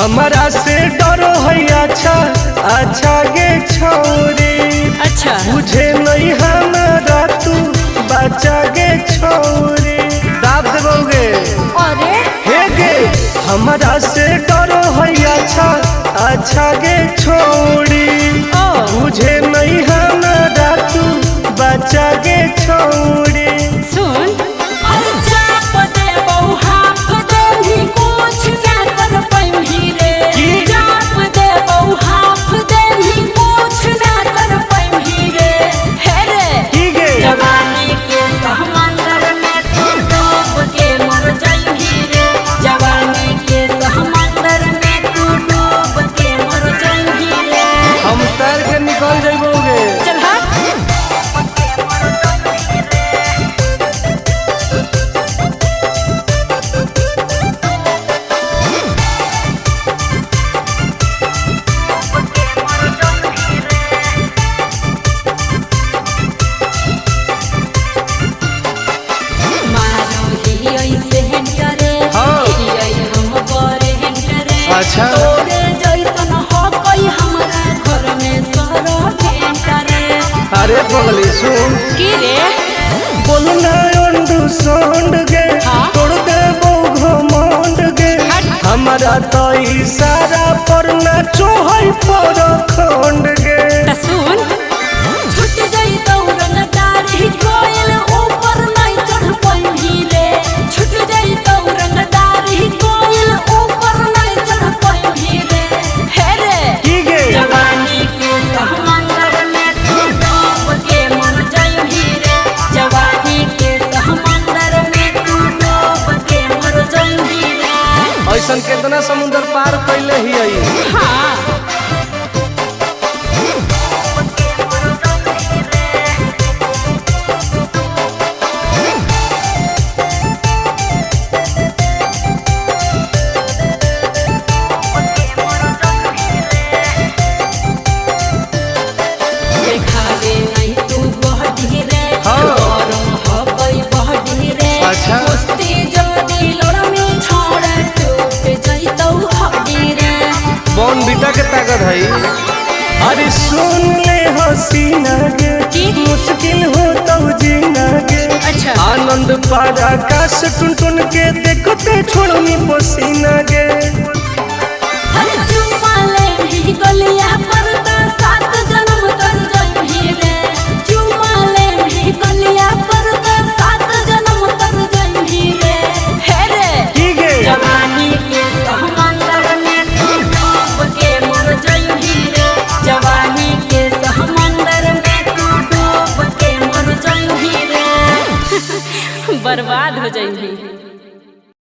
हमारा से डरो है अच्छा अच्छा गे छौरी। अच्छा। बुझे नहीं हमारा तू बच्चा गे छौरी। दाब देबोगे। अरे हे गे हमारा से डरो है अच्छा अच्छा गे छौरी। ओ। बुझे नहीं हमारा तू बच्चा गे छौरी। सुन चाप दे बहु हाफ देही कुछ ना कर पैम्ही रे। की? चाप दे बहु हाफ देही कुछ ना कर पैम्ही रे। हे रे की गे? जवानी के समंदर में तू डूब के मर जाइही रे। जवानी के समंदर में तू डूब के मर जाइही रे। हम तैर के निकल जइबोगे। चल हट। मारो ही ऐसे करे। हाँ। ही हम बरे करे। अच्छा। तोरे जैसन हो कोई हमरा घर में सरो करे। अरे पगली सुन। की रे? बोलना अंडू सोंड गे। हाँ? तोड़ देबो घमंड गे। हट। हमारा तो इशारा पर नाचो है पर खंड गे। त सुन। छूट जाई दौड़न दाढ़ी कोयल ऊपर नहीं चढ़ पैम्ही रे। छूट जाई दौड़न दाढ़ी कोयल ऊपर नहीं चढ़ पैम्ही रे। हे रे की गे? जवानी के समंदर में तू डूब के मर जाइही रे। जवानी के समंदर में तू डूब के मर जाइही रे। ऐसन केतना समुंदर पार कैले ही आई। हाँ। देखावे नहीं तू बहडी रे। हाँ। गरम हकई बहडी रे। अच्छा। कुश्ती जदी लड़मी छोड़ टूट जइतौ हड्डी रे। बॉन बीटा के ताकत है। अरे सुन ले हसीना गे। की? मुश्किल हो तो जीना गे। अच्छा। आनंद पार आकाश टुन टुन के देखते छोड़नी पसीना गे। हर चुम्मा ले भी गलिया पर त सात जन्म तर जइही रे। चुम्मा ले भी गलिया पर त सात जन्म तर जइही रे। हे रे की गे? जवानी के समंदर में तू डूब के मर जइही रे। जवानी के समंदर में तू डूब के मर जइही रे। बर्बाद हो जाइही।